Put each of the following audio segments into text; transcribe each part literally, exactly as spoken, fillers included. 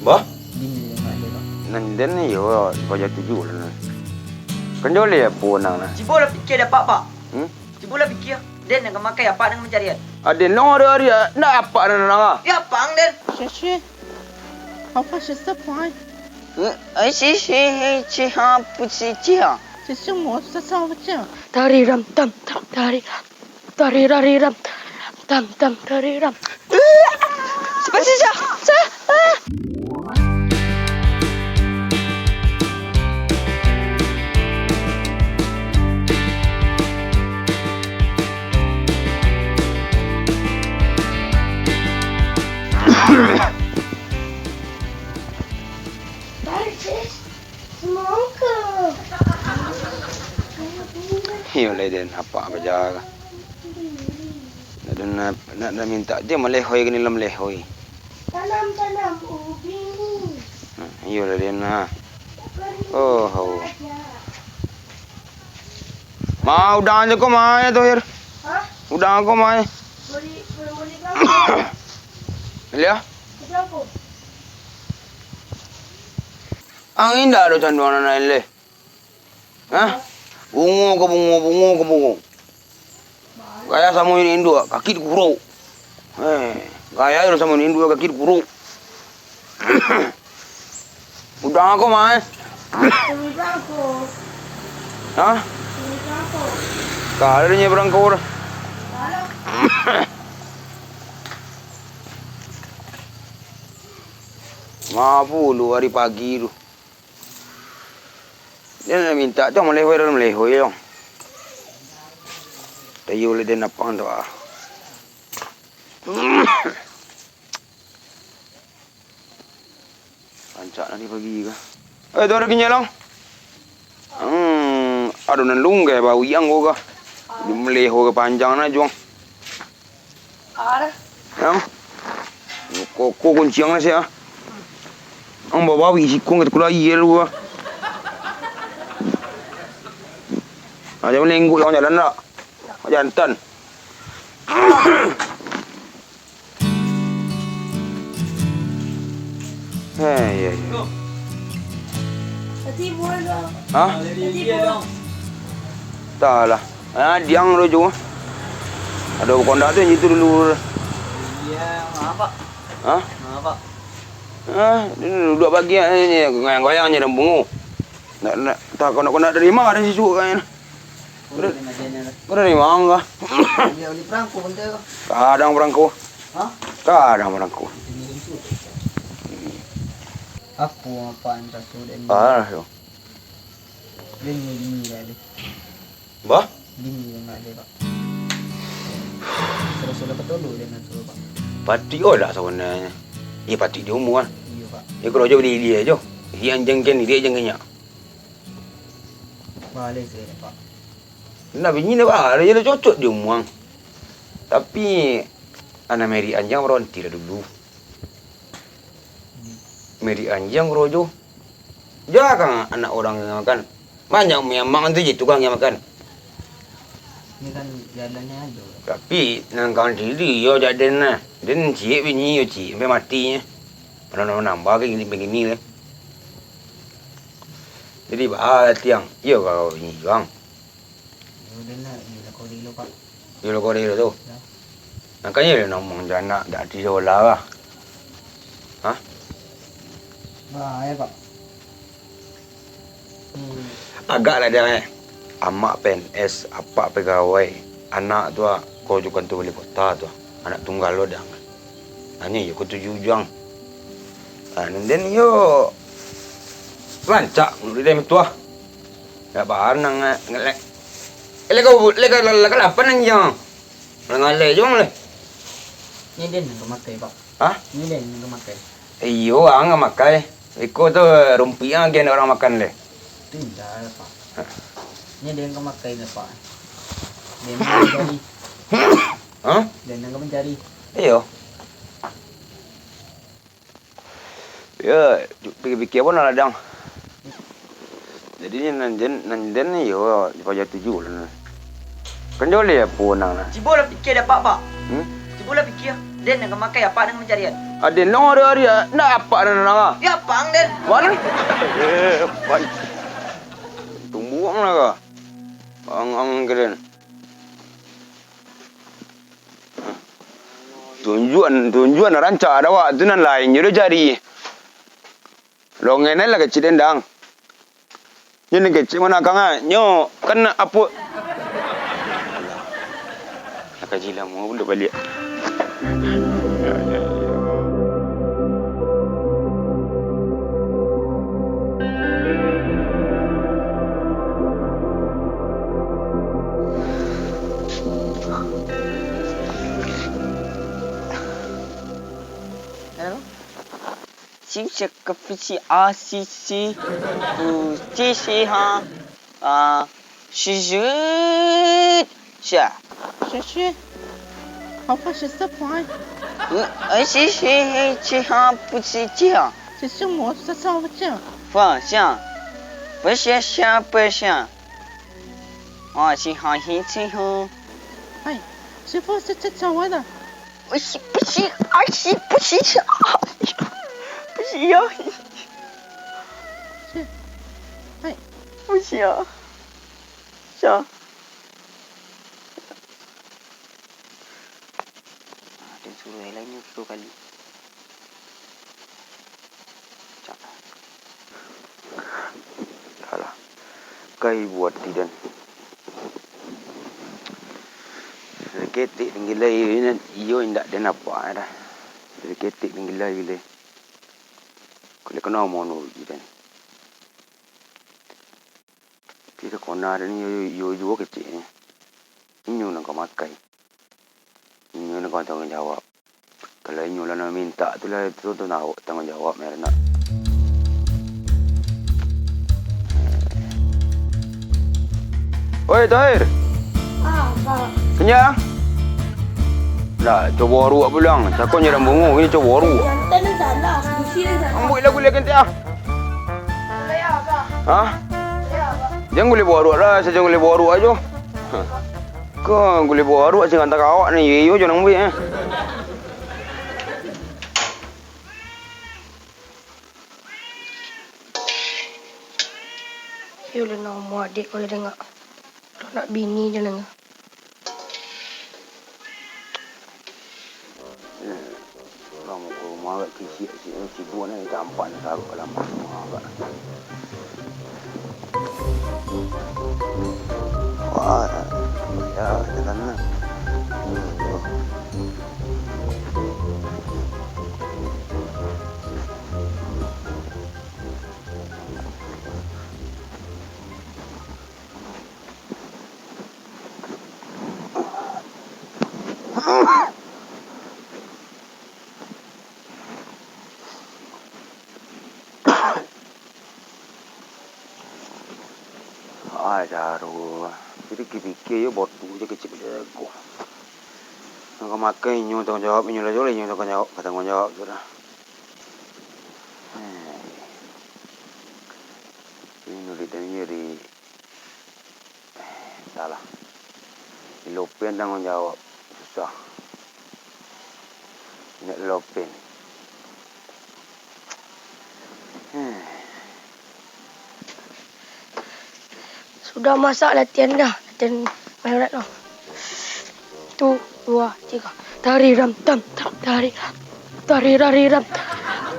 Bah? Nan den ni yo, paja tuju lah nah. Kan joleh apo nang nah. Cubo lah pikia dek apak, Pak. Hmm? Cubo lah pikia. Den nan ka makai, apak nan ka mancari. Aden nong ari-ari, ndak apak nan nang ah. Ya, apak ang den. 谢谢。好吧，谢谢。 Hmm, ai, si, si, hi, ci, ha, pu, ci, ci, ha. 谢谢，我是上不讲。 Tariram tam tam tariram. Tariram tam tam tariram. Seperti sa-, sa-, ah. Iyo lai den, apak bajaga. Nak, nak, nak mintak dia malehoi ka ni lah malehoi. Tanam-tanam ubi. Nah, iyo lah den nah. Oh, hau. Ma, udang aja ko ma ya, Tohir? Hah? Udang ko ma ya? Beli, beli, beli berapa? Lihat. Berapa? Ang indak ado canduang nan lain leh. Hah? Bungo ka bungo, bungo ka bungo. Gaya samo induak, kaki dikuruk. Eh, gaya samo induak, kaki dikuruk. Udang ko ma eh? Hah? Ka ado nyo barangkau dah. Ma pulo ari pagi tu. Den nak mintak tu malehoi, malehoi dong. Tayo leh den napang tu ah. Rancak lah di pagi ka. Eh, tu ado kinyek lang. Hmm, ado nan lunggai bawi ang ko ka. Di malehoi ka panjang na juang. Ada. Yang? Koko kunciang na sia. Ang babawi sikung ka takula aia lu ka. Aja malengguk yang jalan dak. Jantan. Eh, iya, iya. Hah? Entah lah. Ah, diang tu jo. Ado kondak tu, itu dulu. Iya, maaf, Pak. Hah? Maaf, Pak. Ah, duduak pagi ni, goyang-goyang je dalam bungo. Nak, nak, tak kau nak, kau nak dari mana si suka kan? Kau dari mana kah? Iya, beli perangko bentar kau. Kadang perangko. Hah? Kadang perangko. Apo apo yang tak sudah ni? Ah, tu. Dia ni, dia ni dah ada. Bah? Bini yang nak dia, Pak. Sudah-sudah patolo dia nak suruh, Pak. Patik oh dak sabananyo. Iyo, patik di umua. Iyo, Pak. Iyo, karajo baliak-liak jo. Iriak anjiang kan, iriak anjiang kanyak. Baleh sajo, Pak. Nah, bini nak baleh, lah cocok di umua. Tapi, anak meri anjiang baronti lah dulu. Meri anjiang karajo. Jarang anak urang nan makan. Banyak miamak tu je tukang nan makan. Ni kan jalannyo ado. Tapi, nan kawan siri, yo, jak den nah. Den ciek bini, yo, ciek, sampai mati nyo. Manambah-nambah ka gini-gini lah. Jadi, baa tiang. Iyo, kalau bini juang. Yo, den lah, iyo lah, kau dilo, Pak. Iyo lah, kau dilo tu. Yo. Makanya dia ngomong janak, dak ati sekolah lah. Hah? Bahaya, Pak. Hmm. Agak lah dia, eh. Amak P N S, apak pegawai, anak tu ah, karajo kantua balai kota tu ah, anak tunggal lo dang. Hanyo iyo katuju juang. Ah, nan den iyo rancak nurut den tu ah. Dak baa nan ngalek. Eh, leka, leka, leka lapan anjiang. Ngalek juang leh. Ni den nan ka makai, Pak. Hah? Ni den nan ka makai. Iyo, ang ka makai. Iko tu rumpuik ang agiah urang makan leh. Tu indak lah, Pak. Hah? Ni den nan ka makai lah, Pak. Den nan ka mancari. Hah? Den nan ka mancari. Iyo. Yo, pikia-pikia pun lah ladang. Jadi, nan den, nan den ni, yo, paja tuju lah. Kan joleh apo nang nah. Cubo lah pikia dek apak, Pak. Hmm? Cubo lah pikia. Den nan ka makai, apak nan ka mancari, an. Aden long ari-ari, ah, ndak apak nan nanga. Yo, apak ang, Den. Wah, lah. Eh, baik. Tumbuang lah ka. Ang, ang keren. Tunjuan, tunjuan rancak dah awak tu nan lain je dah jadi. Longan lah kecil dendang. Nyo nan kecil mano akang ah? Nyo kan apo? Lah kaji lamo pulo baliak. Hello? Si, si, ka, si, a, si, si, u, si, si, ha, a, si, si, sia. 谢谢。好吧，谢谢，fine。呃，呃，谢谢，谢谢，不是这样。这是我，这是我讲。不像，不是像，不像。哦，是好，是，是好。哎，师傅是这找我的。 不是，不是，阿西，不是，不是呀，是，哎，不是啊，是啊。Ah, den suruah lain nyo tigo kali. Alah, kai buati den. Saketek den gilai, iyo indak den apo dah. Saketek den gilai gilai. Kulik kena mono uji den. Kira kona den iyo, iyo juo kecek. Inyo nan ka makai. Inyo nan ka tangguang jawab. Kalau inyo lah nan mintak tu lah, itu tu tangguang jawab, Mer, nak. Oi, Tohir! Ah, Kak. Kenyang? Lah, cubo aruak pulang. Cako nyo dalam bungo, kini cubo aruak. Jantan ni salah, susi ni salah. Ambuik lah gulai kentek ah. Boleh ya, Kak? Hah? Boleh ya, Kak? Jan gulai buah aruak lah, sajo gulai buah aruak ajo. Ko gulai buah aruak sing antah ka awak ni, iyo, iyo, jan ambuik eh. Iyo lah, nak umua adiak ko lah danga. Kalau nak bini je lah. Urang muko rumah agak kisiak-kisiak, sibuk ni, campak ni taruh ka lamak rumah agak. Wah, ya, jalan lah. Ai, daru. Jadi pikia yo bodoh je kecil beko. Nan ka makan inyo tangguang jawab, inyo lah juo lah inyo tangguang jawab, batangguang jawab tu lah. Hei. Ini nulik dan nyeri. Salah. Dilopen tangguang jawab. Susah. Indak dilopen. Sudah masak latihan dah. Latihan main bola tu. Satu, dua, tiga. Tari ram tam tam, tari ram. Tari rari ram.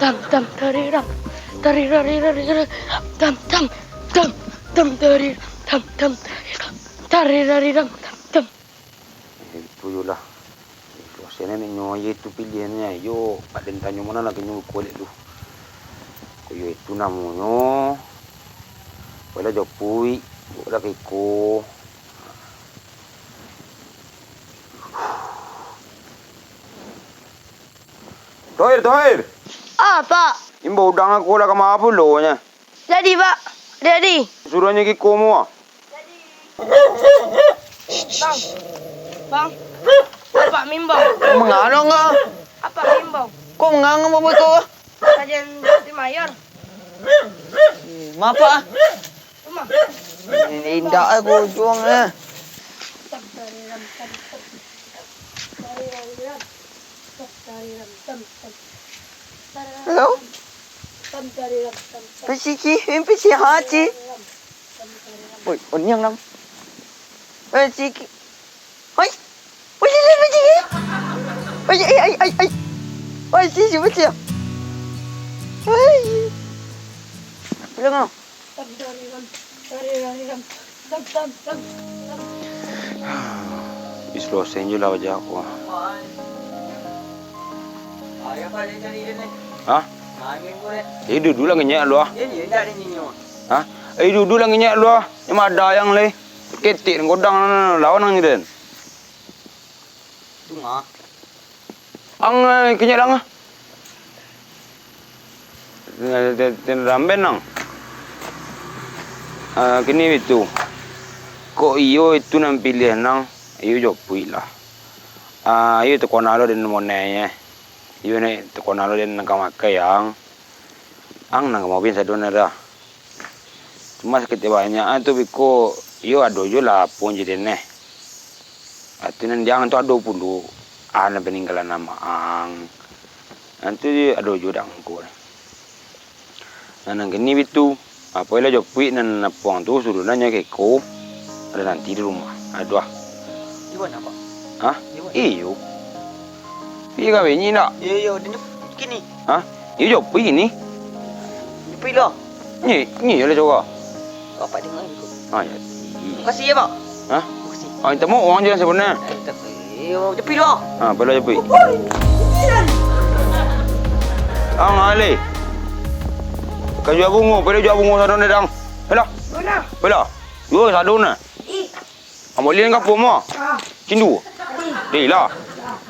Tam tam, tari ram. Tari rari rari ram. Tam tam, tam tam, tari ram. Tam tam, tari ram. Tari rari ram. Tam tam. Eh, itu yo lah. Dosen ni nyo aye tu piliannyo. Yo, Pak Den tanyo mano lagi nyo kulik tu. Ko yo itu namonyo. Ko lah jopuik, ko lah kiko. Tohir, Tohir! Ah, Pak. Imbau udang aku lah ka ma pulo nyo. Jadi, Pak. Jadi. Suruah nyo kiko mua. Bang. Bang. Apak mimbau. Mangano ngah? Apak mimbau. Ko mangano babuih ko? Kajian di mayor. Maaf, Pak. Rumah. Indak, eh, bujung, eh. Hello? Paciki, mimpi si Haji. Oi, oniang nang. Paciki. Oi. Oi, lele paciki. Oi, ai, ai, ai, ai. Oi, si, si, paciki. Oi. Pulang ah. Ih, selesai je lah wajah aku. Hah? Eh, dudu lah ngenyek lu ah. Hah? Eh, dudu lah ngenyek lu ah. Emang ada yang leh. Ketik godang lawan nang ni den. Ang, eh, kenyek lah, ah. Tin, tin, tin ramben nang. Ah, kini itu. Kok iyo itu nan piliah nang, iyo jopuik lah. Ah, iyo takana lo den monai, eh. Iyo nek takana lo den nang ka makai, ang. Ang nang ka mopin sadonyo dah. Cuma saketek banyak ah tu biko, iyo ado juo lah apo jadi neh. Ati nan di ang tu ado pulo, ah, nan paninggalan amak ang. Nan tu ado juo dangko. Nah, nan kini bitu, apo lah jopuik nan apuang tu suruah nyo keko, ado nanti di rumah. Aduh ah. Di mana, Pak? Hah? Di mana? Iyo. Pi ka benyi ndak? Iyo, iyo, di kini. Hah? Iyo jopuik kini. Jopuik lah. Ni, ni lah coba. Bapak dengar ikut. Ah, ya. Makasih ya, Pak. Hah? Makasih. Ah, minta maaf, uang je lah sebenarnya. Eh, tapi, yo, jepi lah. Ah, pai lah jepi. Ang alih. Ka jua bungo, pai lah jua bungo sado ni, dang. Pai lah. Mana? Pai lah. Yo, sado ni. Ih. Ambo lian ka apo mah? Ah. Cindu. Ih. Deh lah.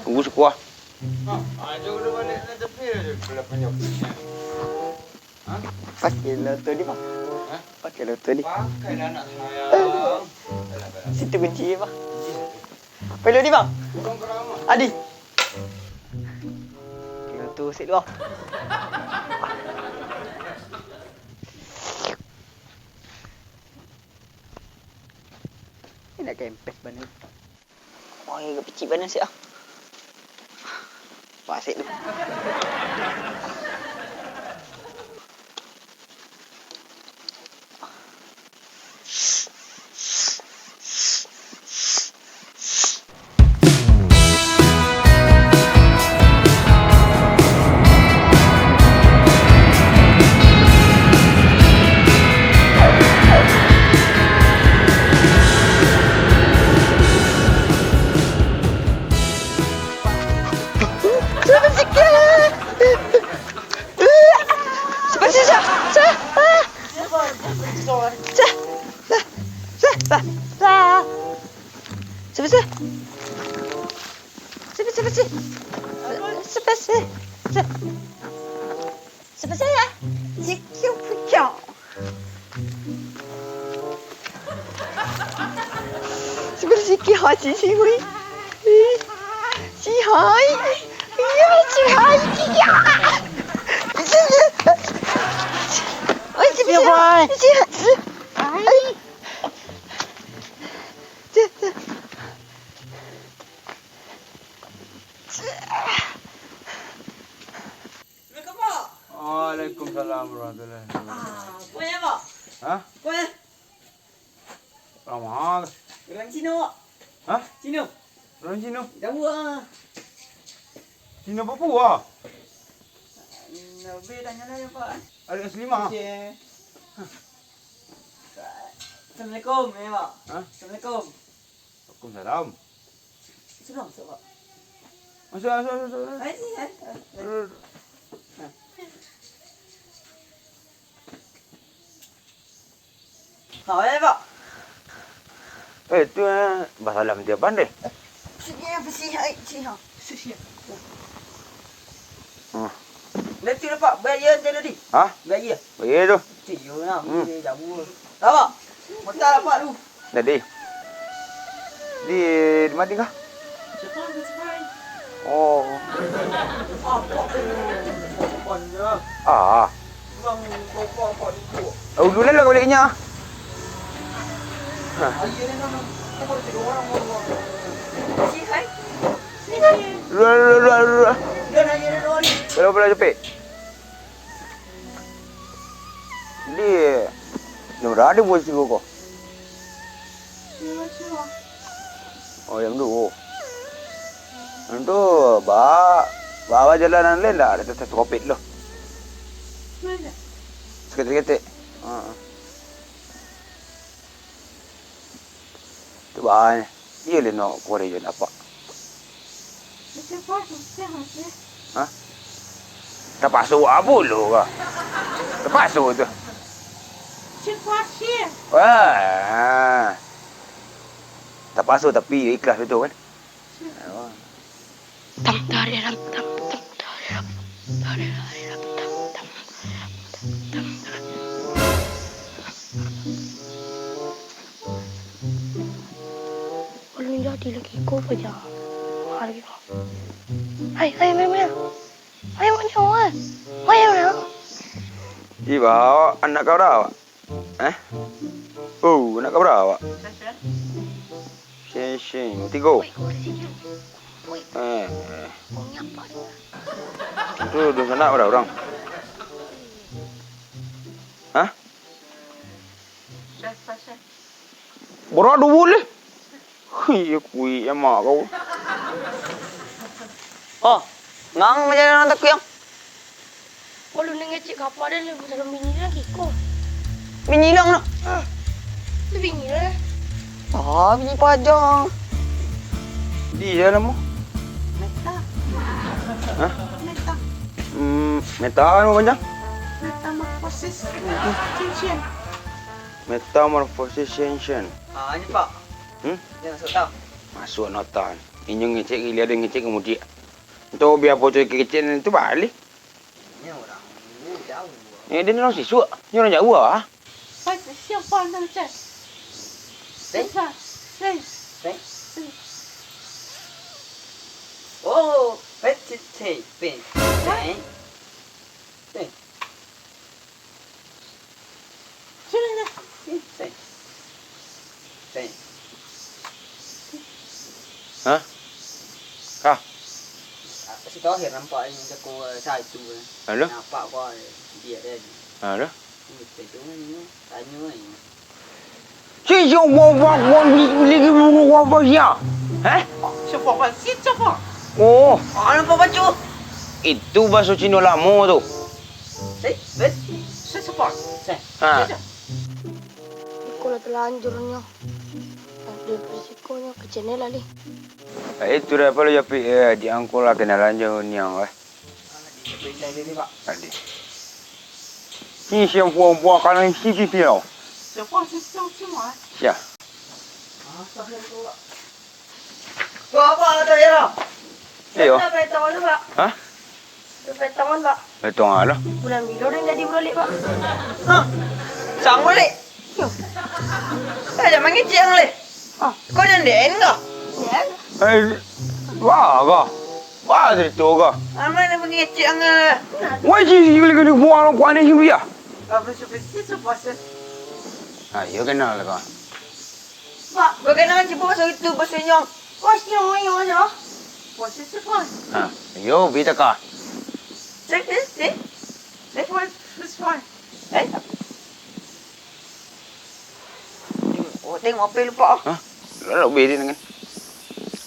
Tunggu sikuah. Ah, jauh dah balik lah, tapi lah dia pula punya. Pakai lah tu ni, Bang. Hah? Pakai lah tu ni. Pakai lah, anak sayang. Situ kunci, Bang. Kunci situ. Pakai lah ni, Bang. Orang ke rumah. Adi. Kena tu, sik dulu. Ni nak kempes bana. Oi, agak picik bana siak ah. Pasik tu. Sa, sa, sa, sa, sa, sa, sa, sa, sa. Sa, sa, sa. Sa, sa, sa, sa. Sa, sa, sa. Sa, sa, sa. Sa, sa, sa. Sa, sa, sa. Sa, sa, sa. Sa, sa, sa. Sa, sa, sa. Oi, sa, sa, sa. Sa, sa, sa. Sa, sa. Assalamualaikum, Pak. Waalaikumsalam warahmatullahi wabarakatuh. Ah, kuat ya, Pak? Hah? Kuat ya? Lama. Orang Cina, Pak. Hah? Cina. Orang Cina? Jauh ah. Cina Papua? Lebih tanya lah ya, Pak. Ada asli mah? Okey. Assalamualaikum, ya, Pak. Hah? Assalamualaikum. Waalaikumsalam. Sudah masuk, Pak. Masuk, masuk, masuk, masuk. Hai, sini, hai. Hai, hai. Duduk, duduk. Ha, hai, Pak. Eh, tu, eh, basalam tiap pandai. Sini, apa sih, hai, sini, ha. Sini, ha. Hmm. Nanti lah, Pak, bayar je tadi. Hah? Bayar. Bayar tu. Cik, yo lah, hmm. Jamu. Dah, Pak. Motor lah, Pak, tu. Tadi. Di, di mana kah? Oh. Ah. Oh, dulu lah baliknya. Hah. Dulu, dulu, dulu, dulu. Bala-bala capek. Di, di mana ado buah siko ko? Oh, yang tu. Yang tu, ba, ba, ba jalanan lain dah, dah, dah, dah, covid lo. Saketek-saketek. Ha. Tu ba, iyo le nak korek jo apak. Ha? Tapaso apo lo ka? Tapaso tu. Wah. Tapaso tapi ikhlas batua kan? Tam, tariram, tam, tam, tariram, tariram, tam, tam, tam, tam. Ulun jadi lagi ko paja. Hari ko. Hai, hai, meh, meh. Hai, meh, meh. Hai, meh. Iba, anak kau dah, Wak? Eh? Oh, anak kau dah, Wak? Sing, sing. Tigo. Eh, eh. Tu dunsanak bara urang? Hah? Bara duo leh. Iyo, kuik amak kau. Oh, ngang majalan nan takuik, ang. Kalau nan ngecek ka apak den, lah, masalah bini den kiko. Bini hilang nak? Ah, tu bini lah. Ah, bini pajang. Di dalam mo? Meta. Hah? Meta. Hmm, meta kan panjang? Metamorphosis. Cincin. Metamorphosis Sensation. Ah, ni, Pak. Hmm? Ni masuk tau. Masuk nota. Inyo ngecek giliran, dia ngecek kemudian. Entah biar apa tu kecek nanti tu balik. Ni orang jauh. Eh, dia ni orang sisuk. Ni orang jauh ah. Siapa nak cek? Sensor. Sen. Sen. Oh, pet, pet, pet. Sen. Sen. Sen. Sen. Sen. Hah? Kah? Si Tohir nampak ni jaku satu. Halo? Nampak kau dia dia. Halo? Itu ni tanya ni. Si siapa buat buat lagi bunuh apa dia? Eh? Siapa, Pak? Si siapa? Oh. Ah, nampak baca. Itu bahasa Cina lama tu. Eh, eh. Si siapa? Si. Ha. Si siapa? Iko lah talanjurnyo. Depresikonyo ka channel lah, lih. Eh, itu dah, apa lo, Japik? Eh, di angko lah kenalan jo niang lah. Tadi. Ni siang buang-buang kanan si pipi tau. Siapa? Siapa? Siapa? Siapa? Siang. Pak, apa ada ya? Iyo. Ada petong tu, Pak. Hah? Ada petong, Pak. Petong apa? Bulan bilo den jadi baralek, Pak. Hah? Sang baralek? Yo. Eh, jangan mangecek ang leh. Ah. Kau jangan D N kah? D N. Eh, wah, kah? Wah, cerita kah? Aman nak mangecek ang, eh. Wah, si, si, si, si, buang aku aneh si dia. Apa, siapa, siapa, siapa? Ah, iyo, kenal lah kau. Pak, bagaimana cuma bahasa itu, bahasa Nyong? Wah, Nyong, Nyong, Nyong. Wah, siapa? Ha, iyo, bita kah? Cek, cek, cek. Cek. Wah, this one. Eh? Oh, tengok apa lupa ah. Hah? Lalu beri dengan.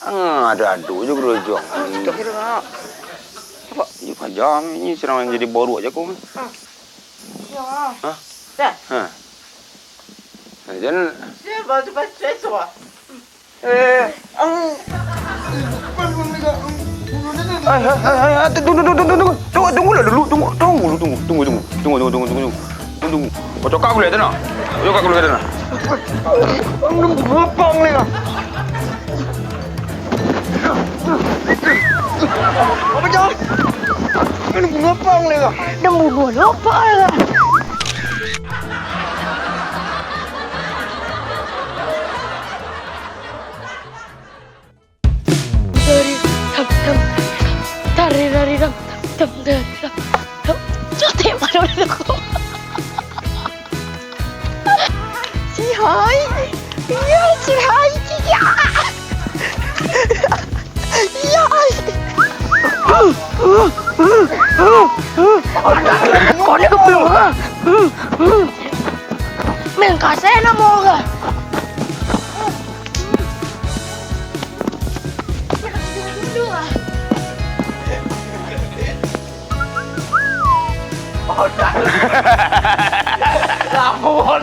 Ah, ada adu juga berujung. Terakhir nak. Apa? Ini panjang, ini serang jadi borok je kau. Ah. Ya. Hah? Dah. Ha. Nah, jan. Dia baru baca itu ah. Eh, ang. Hai, hai, hai, hai, tunggu, tunggu, tunggu, tunggu, tunggu. Tunggu, tunggu lah dulu, tunggu, tunggu, tunggu, tunggu, tunggu, tunggu, tunggu, tunggu, tunggu, tunggu. Kau cakap boleh, tenang. Kau cakap boleh, tenang. Ang, ngapa ang ni, ah? Apa cak? Ang, ngapa ang ni, ah? Dah bunuh lo, apa lah? Dari tam tam, dari dari tam tam, dari tam tam. Cotek mano itu? Cihai, iya, cihai, iya, iya. Mengkasai namo urang. Lapo, Bon?